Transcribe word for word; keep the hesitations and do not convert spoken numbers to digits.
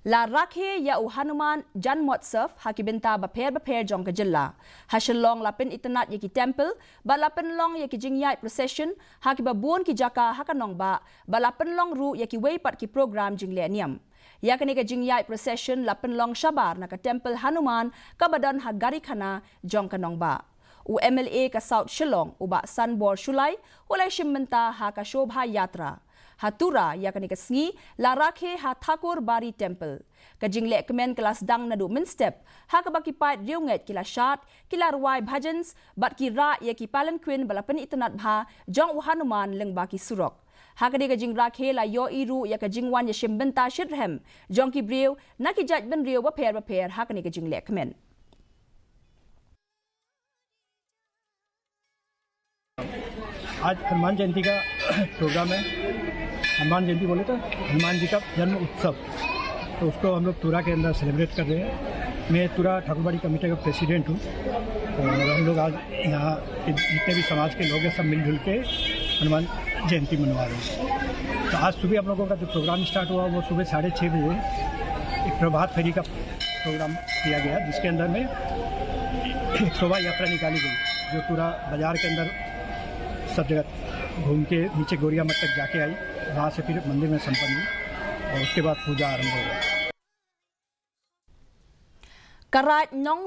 La rakhe ïa u Hanuman Janmotsav ha ki bynta bapher bapher jong ka jylla. Ha Shillong la pynitynnad ïa ki temple, bad la pynlong ïa ki jingïaid procession ha kiba bun ki jaka ha ka nongbah, bad la pynlong ruh ïa kiwei pat ki program jingleh niam. Ïa kane ka jingïaid procession la pynlong shabar na ka temple Hanuman kaba don ha Garikhana jong ka nongbah. U M L A ka South Shillong, u Bah Sanbor Shullai, u la shim bynta ha ka Shobha Yatra. Ha Tura, ïa kane ka sngi, la rakhe ha Thakur Bari Temple. Ka jingleh kmen ka la sdang naduh mynstep, ha kaba ki paid riewngeit ki la shad, ki la rwai bhajans, bad ki rah ïa ki palanquin ba la pynitynnad bha jong u Hanuman lyngba ki surok. Ha kane ka jingrakhe la ïohi ruh ïa ka jingwan ïashim bynta shitrhem jong ki briew na ki jaitbynriew bapher bapher ha kane ka jingleh kmen. आज हनुमान जयंती का प्रोग्राम है। हनुमान जयंती बोले तो हनुमान जी का जन्म उत्सव, तो उसको हम लोग तुरा के अंदर सेलिब्रेट कर रहे हैं। मैं तुरा ठाकुरबाड़ी कमेटी का प्रेसिडेंट हूँ। और हम लोग आज यहाँ के जितने भी समाज के लोग हैं, सब मिलजुल के हनुमान जयंती मनवा रहे हैं। तो आज सुबह हम लोगों का जो प्रोग्राम स्टार्ट हुआ, वो सुबह साढ़े छः बजे एक प्रभात फेरी का प्रोग्राम किया गया, जिसके अंदर में एक शोभा यात्रा निकाली गई, जो पूरा बाजार के अंदर सब जगह घूम के नीचे गोरिया मठ तक जाके आई। वहाँ से फिर मंदिर में संपन्न हुई और उसके बाद पूजा आरंभ हो गई। Ka Raid Nong